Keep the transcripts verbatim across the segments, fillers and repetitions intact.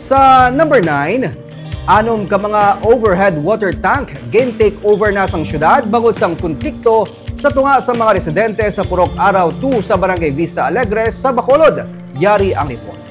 Sa number nine, anom ka mga overhead water tank gin take over na sang syudad bangod sang konflikto sa tunga sa mga residente sa Purok Araw two sa Barangay Vista Alegre sa Bacolod. Yari ang report.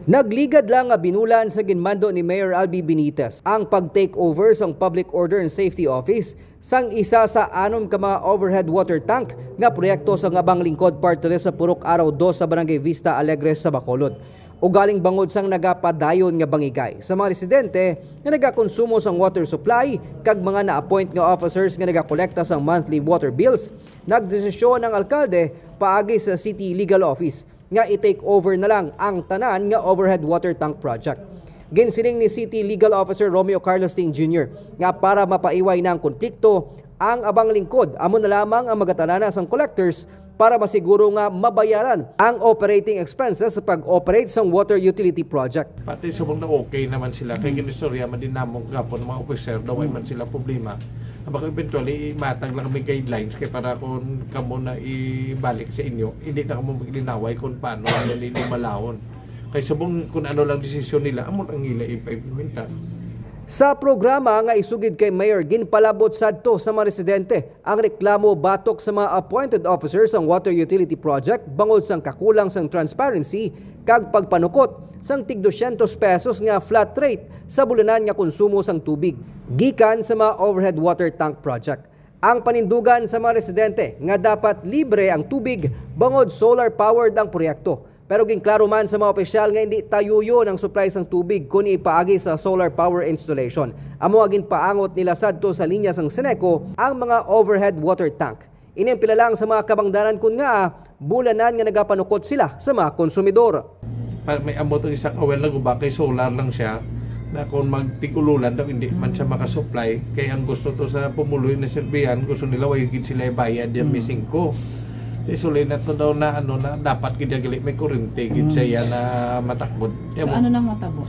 Nagligad lang nga binulan sa ginmando ni Mayor Albi Benitez ang pag-take over sang Public Order and Safety Office sang isa sa anom ka mga overhead water tank nga proyekto sa Abang Lingkod Party List sa Purok Araw two sa Barangay Vista Alegre sa Bacolod. Ugaling bangod sang nagapadayon nga bangigay sa mga residente nga nagakonsumo sang water supply kag mga na-appoint nga officers nga nagakolekta sang monthly water bills, nagdesisyon ang alkalde paagi sa City Legal Office nga i-take over na lang ang tanan nga overhead water tank project. Ginsiling ni City Legal Officer Romeo Carlos Ting Junior nga para mapaiway na ang konflikto, ang Abang Lingkod amo na lamang ang magatalana sang collectors para masiguro nga mabayaran ang operating expenses sa pag-operate sang water utility project. Pati sa mga okay naman sila, kay ginistorya man din namon gapon mga officer daw, way man sila problema. Baka eventually, imatag lang kami guidelines kay para kung kamo na ibalik sa inyo, hindi na kamo maglinaway kung paano ang ninyo malawon. Kay subong kung ano lang desisyon nila, amo ang ila ipaimplementar. Sa programa nga isugid kay Mayor, ginpalabot sadto sa mga residente ang reklamo batok sa mga appointed officers sang water utility project bangod sang kakulang sang transparency kag pagpanukot sang tig dosyentos pesos nga flat rate sa bulanan nga konsumo sang tubig gikan sa mga overhead water tank project. Ang panindugan sa mga residente nga dapat libre ang tubig bangod solar-powered ang proyekto. Pero ginklaro man sa mga opisyal nga hindi tayuyon ang supply sang tubig kon ipaagi sa solar power installation. Amo ang ginpaangot nila sadto sa linya sang Seneco ang mga overhead water tank. Ini ang pila lang sa mga kabangdanan kon ngaa bulanan nga nagapanukot sila sa mga konsumidor. Pa-, may amo tong isa ka well na guba kay solar lang siya, na kung magtig-ululan daw, hindi man siya makasupply. Kay ang gusto to sa pumuloy na sirbihan, gusto nila way gid sila ibayad yung may singko. Isulay na to daw na, ano, na dapat gid gali may kurente gid siya na matakbod. Kaya So, mo, ano nang matabo?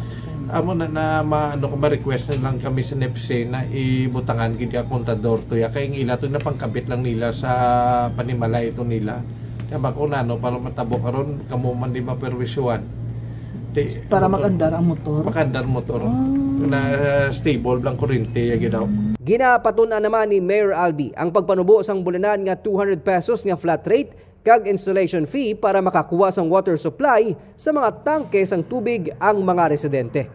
amo na, na ma-, ano, ma-request na lang kami sa nepse na ibutangan gid ang kontador to ya. Kay ang ila to na pangkabit lang nila sa panimalay ito nila. Kaya ba kung ano, para matabo karon, kamo man di maperwisyohan. Di, Para ano to? Mag-andar ang motor? Mag-andar motor. Ah. Na, uh, stable lang kurente, ya gid daw. Ginapatun-an naman ni Mayor Albi ang pagpanubo sang bulanan nga two hundred pesos nga flat rate kag installation fee para makakuha sang water supply sa mga tangke sang tubig ang mga residente.